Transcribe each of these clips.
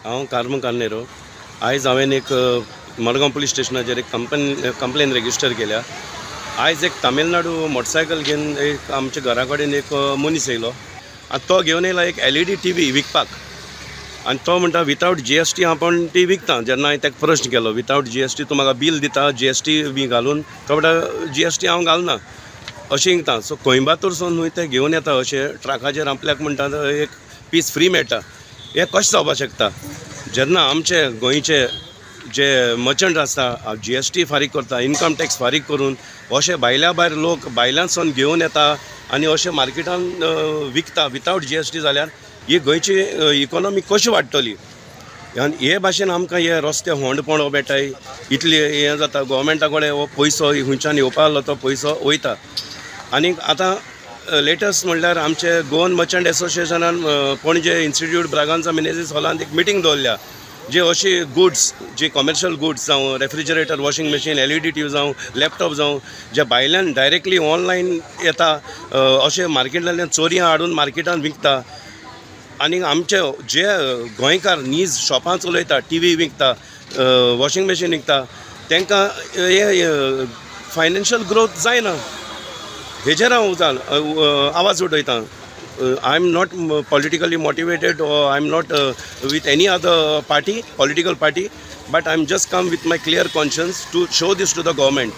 हांव कार्मो कार्नेरो. आयज हांवें एक मडगांव पुलीस स्टेशनाचेर एक कंप्लेन रेजिस्टर केल्या. आयज एक तामिळनाडू मोटरसायकल घेवन एक आमच्या घरा कडेन एक मनीस येयलो आनी तो घेवन येयला एक LED TV विकपाक. आनी तो म्हणटा विथआवट GST आपूण ती विकता. जेन्ना हांवें ताका प्रश्न केलो विथआवट GST तूं म्हाका बील दिता GST बी घालून, तो म्हणटा GST हांव घालना अशें विकता. सो कोयंबातूरसून न्हय ते घेवन येता अशें ट्रकाचेर आपल्याक म्हणटा एक पीस फ्री मेळटा. हें कशें जावपाक शकता जेन्ना आमचे गोंयचे जे मर्चंट आसता GST फारीक करता, इनकम टॅक्स फारीक करून अशे भायल्या भायर लोक भायल्यानसून घेवन येता आनी अशे मार्केटान विकता विथआवट GST जाल्यार ही गोंयची इकॉनॉमी कशी वाडटली? आनी हे भाशेन आमकां हे रस्ते होंड पोंडो मेळटाय इतले हें जाता. गोवोरमेंटा कडेन हो पयसो खंयच्यान येवपा आहलो तो पयसो वयता. आनी आतां लेटस्ट म्हणल्यार आमचे गोवन मर्चंट एसोसिएशनान पणजे इन्स्टिट्यूट ब्रागांजा मिनेझीस हॉलांत एक मिटींग दवरल्या, जे अशी गुड्स जे कॉमर्शियल गुड्स जावं refrigerator, washing machine, LED TV जावं, लॅपटॉप जावं, जे भायल्यान डायरेक्टली ऑनलायन येता अशे मार्केटांतल्यान चोरयां हाडून मार्केटान विकता. आनी आमचे जे गोंयकार नीज शॉपां चलयता, टीव्ही विकता, वॉशिंग मशीन विकता, तांकां हे फायनान्शियल ग्रोथ जायना. हेजेर हांव आवाज उठयतां. I am not politically motivated or I am not with any other party, political party, but I am just come with my clear conscience to show this to the government.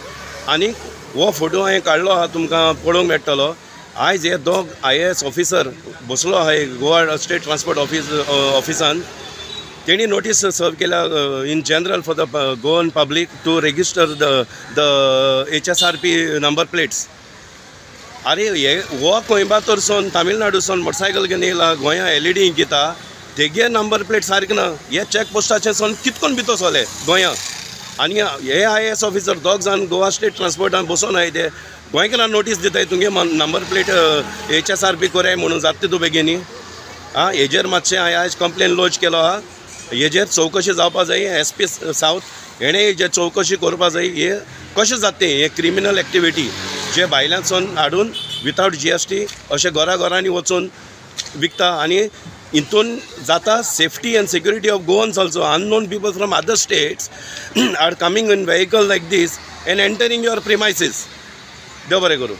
आनी हो photo हांवें काडलो आहा, तुमकां पळोवंक मेळटलो. आयज हे दोग IAS officer बसलो आहा गोवा स्टेट ट्रान्सपोर्ट ऑफिसान. तेणी नोटीस सर्व केल्या in general for the Goan public to register the HSRP number plates. अरे हे हो कोयंबातूरसून तामिळनाडूसून मोटरसायकल घेवन येयला गोंया LED विकता, तेगे नंबर प्लेट सारकें ना. हे चॅक पोस्टाचेर सोन कितकोन भितर सोले गोंया. आनी हे IAS officer दोग जाण गोवा स्टेट ट्रान्सपोर्टान बसोन आहाय, ते गोंयकारांक नोटीस दिताय तुमगे नंबर प्लेट HSRP कोराय म्हणून जाता तूं बेगीन. आं, हेजेर मातशें हांवें आयज कंप्लेन लॉज केलो आहा. हेजेर चवकशी जावपा जाय. SP south हेणें हेजेर चवकशी करपा जाय. हे कशें जाता तें हे क्रिमिनल एक्टिविटी जे भायल्यानसून हाडून विथआवट GST अशें घरा घरांनी वचून विकता. आनी हितून जाता safety and security of Goans also. Unknown people from other states are coming in vehicle like this and entering your premises. देव बरें करूं.